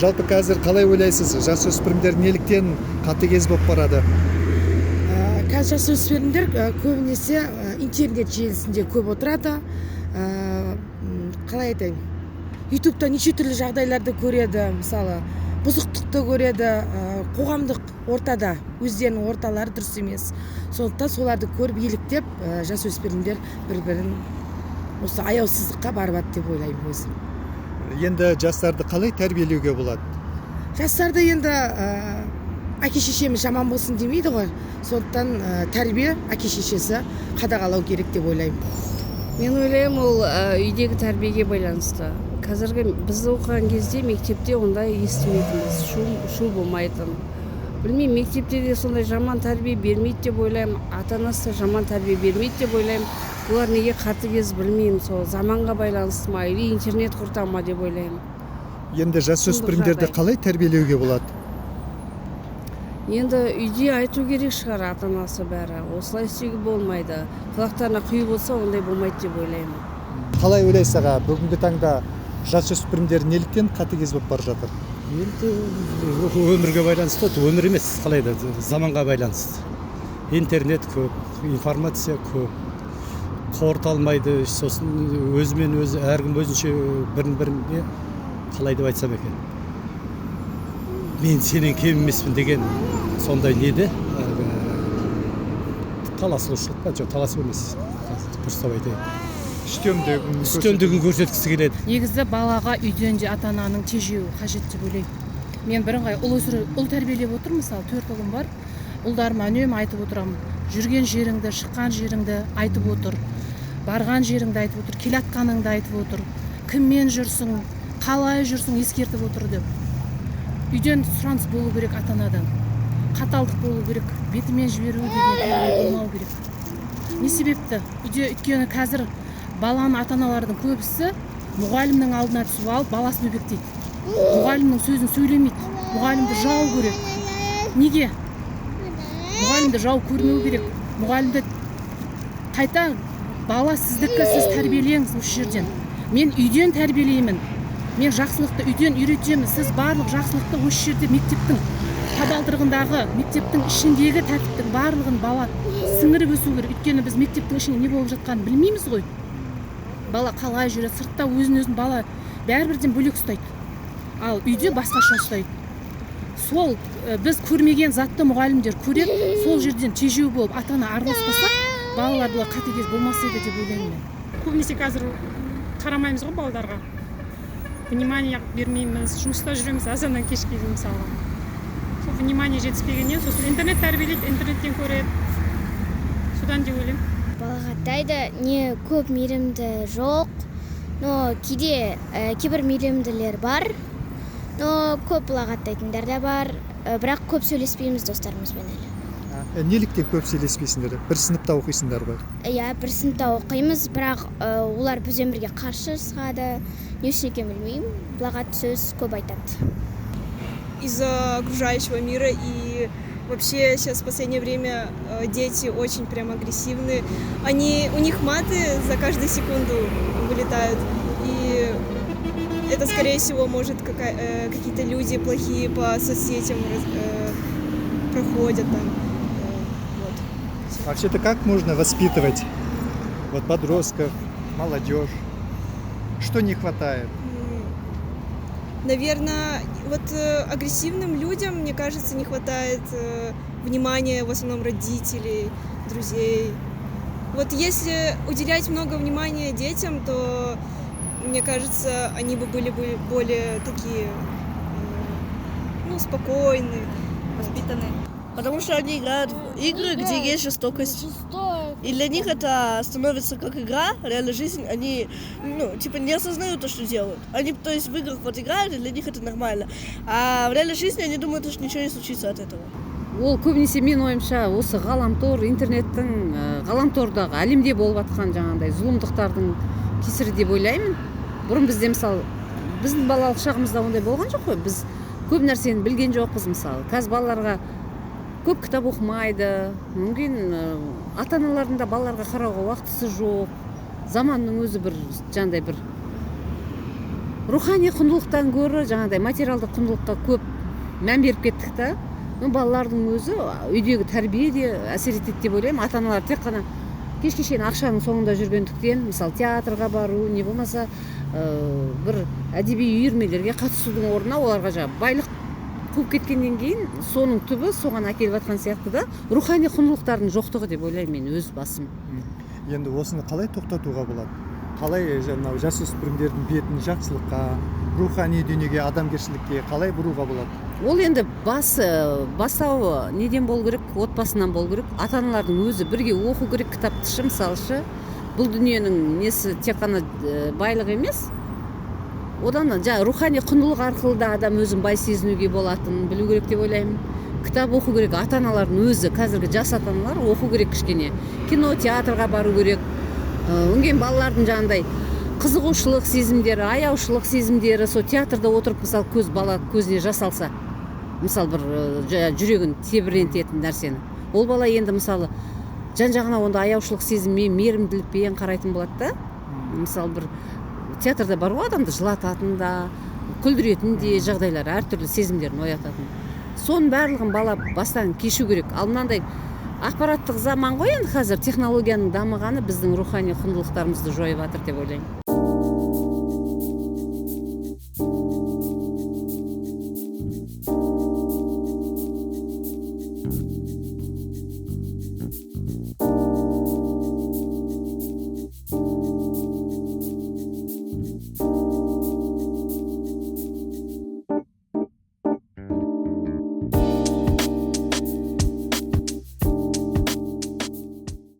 Жалпы қазір қалай ойлайсыз, жасөспірімдер неліктен қатыгез болып барады? Қазір жасөспірімдер көбінесе интернет желісінде көп отырады. Қалай айтайын, ютубта неше түрлі жағдайларды көреді, мысалы, бұзықтықты көреді, қоғамдық ортада өздерінің орталары дұрыс емес, сондықтан соларды көріп, еліктеп, жасөспірімдер бір бірін осы аяусыздыққа барып жатыр деп ойлаймын өзім. Енді жастарды қалай тәрбиелеуге болады? Жастарды енді әке шешеміз жаман болсын демейді ғой, сондықтан тәрбие, әке шешесі қадағалау керек деп ойлаймын. Мен ойлаймын, ол үйдегі тәрбиеге байланысты. Қазіргі біз оқыған кезде мектепте ондай естімейтінбіз, шу болмайтын. Білмеймін, мектепте де сондай жаман тәрбие бермейді деп ойлаймын, ата анасы да жаман тәрбие бермейді деп ойлаймын. Олар неге қатыгез, білмеймін, сол заманға байланысты ма или интернет құрта ма деп ойлаймын. Енді жасөспірімдерді жағдай. Қалай тәрбиелеуге болады? Енді үйде айту керек шығар ата анасы, бәрі осылай істеуге болмайды, құлақтарына құйып отырса, ондай болмайды деп ойлаймын. Қалай ойлайсыз, аға, бүгінгі таңда жасөспірімдер неліктен қатыгез болып бара жатыр? Енді өмірге байланысты ғой, өмір емес, қалай да, заманға байланысты. Интернет көп, информация көп, қорыта алмайды. Сосын өзімен өзі, әркім өзінше, бірін біріне, қалай деп айтсам екен, мен сенен кем емеспін деген сондай неде, әлгі таласушылық па, жоқ, таласу емес, дұрыстап айтайын. Үстемдігін. Үстемдігін көрсеткісі келеді. Негізі балаға үйден де ата ананың тежеуі қажет деп ойлаймын. Мен бірыңғай ұл өсіру, ұл тәрбиелеп отырмын, мысалы, төрт ұлым бар. Ұлдарыма үнемі айтып отырамын: жүрген жеріңді, шыққан жеріңді айтып отыр, барған жеріңді айтып отыр, келатқаныңды айтып отыр, кіммен жүрсің, қалай жүрсің, ескертіп отыр деп. Үйден сұраныс болу керек, ата анадан қаталдық болу керек, бетімен жіберу деген болмау керек. Не себепті үйде? Өйткені қазір баланы ата аналардың көбісі мұғалімнің алдына түсіп алып, баласын өбектейді, мұғалімнің сөзін сөйлемейді, мұғалімді жау көреді. Неге мұғалімді жау көрмеу керек? Мұғалімді қайта, бала сіздікі, сіз тәрбиелеңіз осы жерден, мен үйден тәрбиелеймін, мен жақсылықты үйден үйретемін. Сіз барлық жақсылықты осы жерде, мектептің табалдырығындағы, мектептің ішіндегі тәртіптің барлығын бала сіңіріп өсу керек. Өйткені біз мектептің ішінде не болып жатқанын білмейміз ғой, бала қалай жүреді сыртта, өзін өзін бала бәрібірден бөлек ұстайды, ал үйде басқаша ұстайды. Сол біз көрмеген затты мұғалімдер көреді, сол жерден тежеу болып, ата ана араласпаса, балалар бұлай қатыгез болмас еді деп ойлаймын мен. Көбінесе қазір қарамаймыз ғой балдарға, внимание бермейміз, жұмыста жүреміз азаннан кешке дейін, мысалға. Сол внимание жетіспегеннен, сосын интернет тәрбиелейді, интернеттен көреді, содан деп ойлаймын. Балағаттайды, не көп мейірімді жоқ, но кейде кейбір мейірімділер бар, но көп балағаттайтындар да бар. Бірақ көп сөйлеспейміз достарымызбен әлі. Неліктен көп сөйлеспейсіңдер? Бір сыныпта оқисыңдар ғой. Иә, бір сыныпта оқимыз, бірақ олар бізбен бірге қарсы шығады, не үшін екенін білмеймін, балағат сөз көп айтады. Из-за окружающего мира, и вообще сейчас в последнее время дети очень прям агрессивны. У них маты за каждую секунду вылетают, и это, скорее всего, может, какие-то люди плохие по соцсетям проходят там. Вот. Вообще-то как можно воспитывать вот подростков, молодежь? Что не хватает? Наверное, вот агрессивным людям, мне кажется, не хватает внимания в основном родителей, друзей. Вот если уделять много внимания детям, то, мне кажется, они бы были бы более такие, ну, спокойные. Воспитанные. Потому что они играют в игры, где есть жестокость. И для них это становится как игра, реальная жизнь. Они, ну, типа, не осознают то, что делают. Они, то есть, в играх вот играют, и для них это нормально. А в реальной жизни они думают, что ничего не случится от этого. Ол көбінесе, менің ойымша, осы ғаламтор, интернеттің, ғаламтордағы, әлемде болып жатқан жаңағындай зұлымдықтардың кесірі деп ойлаймын. Бұрын бізде, мысалы, біздің балалық шағымызда ондай болған жоқ қой, біз көп нәрсені білген жоқпыз. Мысалы, қазір балаларға көп кітап оқымайды, мүмкін, ата аналардың да балаларға қарауға уақытысы жоқ, заманның өзі бір жаңағыдай бір Рухани құндылықтан гөрі жаңағыдай материалдық құндылыққа көп мән беріп кеттік та. Ну, балалардың өзі, үйдегі тәрбие де әсер етеді деп ойлаймын. Ата аналар тек қана кешке шейін ақшаның соңында жүргендіктен, мысалы, театрға бару не болмаса бір әдеби үйірмелерге қатысудың орнына оларға жаңағы байлық қуып кеткеннен кейін, соның түбі соған әкеліп жатқан сияқты да, рухани құндылықтардың жоқтығы деп ойлаймын мен өз басым. Енді осыны қалай тоқтатуға болады? Қалай мынау жасөспірімдердің бетін жақсылыққа, рухани дүниеге, адамгершілікке қалай бұруға болады? Ол енді бастауы неден болу керек? Отбасынан болу керек. Ата аналардың өзі бірге оқу керек кітапты шы. Мысалы шы, бұл дүниенің несі тек қана байлық емес, одан жаңа рухани құндылық арқылы да адам өзін бай сезінуге болатынын білу керек деп ойлаймын. Кітап оқу керек ата аналардың өзі, қазіргі жас ата аналар оқу керек, кішкене кино, театрға бару керек. Одан кейін балалардың жаңағындай қызығушылық сезімдері, аяушылық сезімдері, сол театрда отырып, мысалы, көз бала көзіне жас алса, мысалы, бір жүрегін тебірентетін нәрсені, ол бала енді, мысалы, жан жағына онда аяушылық сезіммен, мейірімділікпен қарайтын болады да. Мысалы, бір театрда бар ғой адамды жылататын да, күлдіретін де жағдайлар, әртүрлі сезімдерін оятатын. Соның барлығын бала бастан кешу керек. Ал мынандай ақпараттық заман ғой енді қазір, технологияның дамығаны біздің рухани құндылықтарымызды жойып жатыр деп ойлаймын.